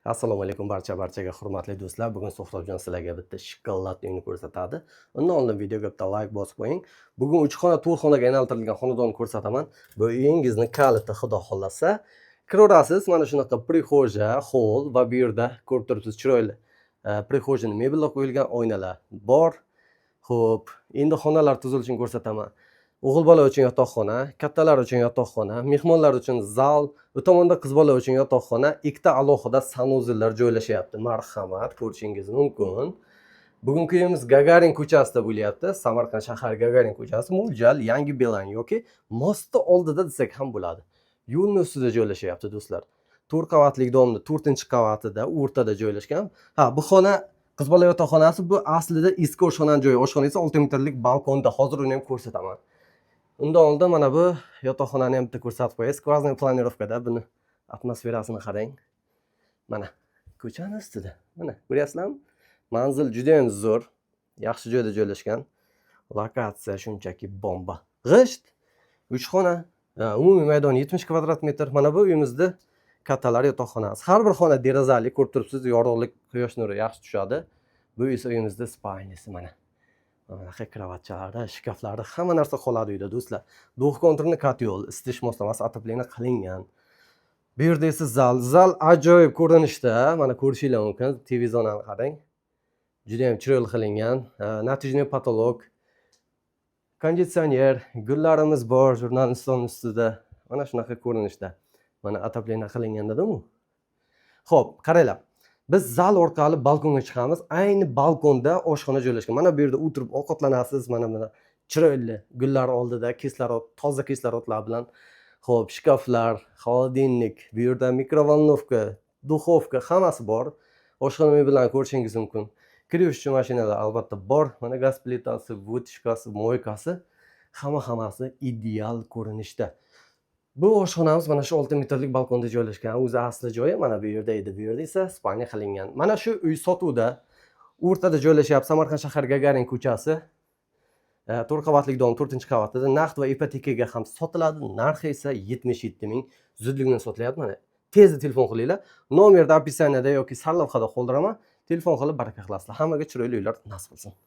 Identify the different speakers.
Speaker 1: Assalomu alaykum barchaga, hurmatli do'stlar. Bugun Suhrobjon sizlarga bitta shokolad uyni ko'rsatadi. Undan oldin videoga bitta layk bosib qo'ying. Bugun 3 xona, 4 xonaga aylantirilgan xonadonni ko'rsataman. Bu uyingizni kaliti, xudo xohlasa. Kiraverasiz, mana shunaqa прихожа, холл va bu yerda ko'rib turibsiz, chiroyli прихожий ni mebellar qo'yilgan, oynalar bor. Xo'p, endi xonalar tuzilishini ko'rsataman. O'g'il bola uchun yotoqxona, kattalar uchun yotoqxona, mehmonlar uchun zal, u tomonda qiz bola uchun yotoqxona, ikkita alohida санузел lar joylashyapti. Marhamat, ko'rishingiz mumkin. Bugungi uyimiz Gagarin ko'chasida bo'lyapti. Samarqand shahar, Gagarin ko'chasi, mo'ljal Yangi Belan yoki мост ni oldida desak ham bo'ladi. Yo'lni ustida joylashyapti, do'stlar. 4 qavatli дом ni 4-qavatida, o'rtada joylashgan. Ha, bu xona qiz bola yotoqxonasi, bu aslida eski oshxonani joyi. Oshxona esa 6 metrlik balkonda. Hozir uni ham ko'rsataman. Undan oldin mana bu yotoqxonani ham bitta ko'rsatib qo'yay. Сквозной планировка da buni atmosferasini qarang. Mana ko'chani ustida. Mana ko'ryapsizlarmi? Manzil juda ham zo'r, yaxshi joyda joylashgan. Lokatsiya shunchaki bomba. G'isht, 3 xona, umumiy maydoni 70 kvadrat metr. Mana bu uyimizda kattalar yotoqxonasi. Har bir xona derazali, ko'rib turibsiz, yorug'lik, quyosh nuri yaxshi tushadi. Bu esa uyimizda спальня si mana. Bunaqa kravatchalari, shkaflari, hamma narsa qoladi uyda, do'stlar. Двухконтурный котел, isitish moslamasi, отопление qilingan. Bu yerda esa zal. Zal ajoyib ko'rinishda, mana ko'rishinglar mumkin. TV zonani qarang. Juda ham chiroyli qilingan. Натяжной потолок, konditsioner, gullarimiz bor jurnal stolni ustida. Mana shunaqa ko'rinishda. Mana отопление qilingan dedim-u. Xo'p, qaranglar. Biz zal orqali balkonga chiqamiz. Ayni balkonda oshxona joylashgan. Mana bu yerda o'tirib ovqatlanasiz. Mana chiroyli gullar oldida, kislorod, toza kislorodlar bilan. Xo'p, shkaflar, холодильник, bu yerda микроволновка, духовка, hammasi bor. Oshxona mebellarni ko'rishingiz mumkin. Kir yuvishchi mashinalar albatta bor. Mana gaz plitasi, вытяжка si, мойка si, hamma hammasi ideal ko'rinishda. Bu oshxonamiz mana shu 6 metrlik balkonda joylashgan. O'zi asli joyi mana bu yerda edi. Bu yerda esa спальня qilingan. Mana shu uy sotuvda, o'rtada joylashyapti, Samarqand shahar, Gagarin ko'chasi. 4 qavatli дом 4-qavatida naqd va ipotekaga ham sotiladi. Narxi esa 77 ming zudlik sotilyapti. Mana tezda telefon qilinglar. Nomerni описание da yoki sarlavhada qoldiraman. Telefon qilib baraka qilasizlar. Hammaga chiroyli uylar nasib qilsin.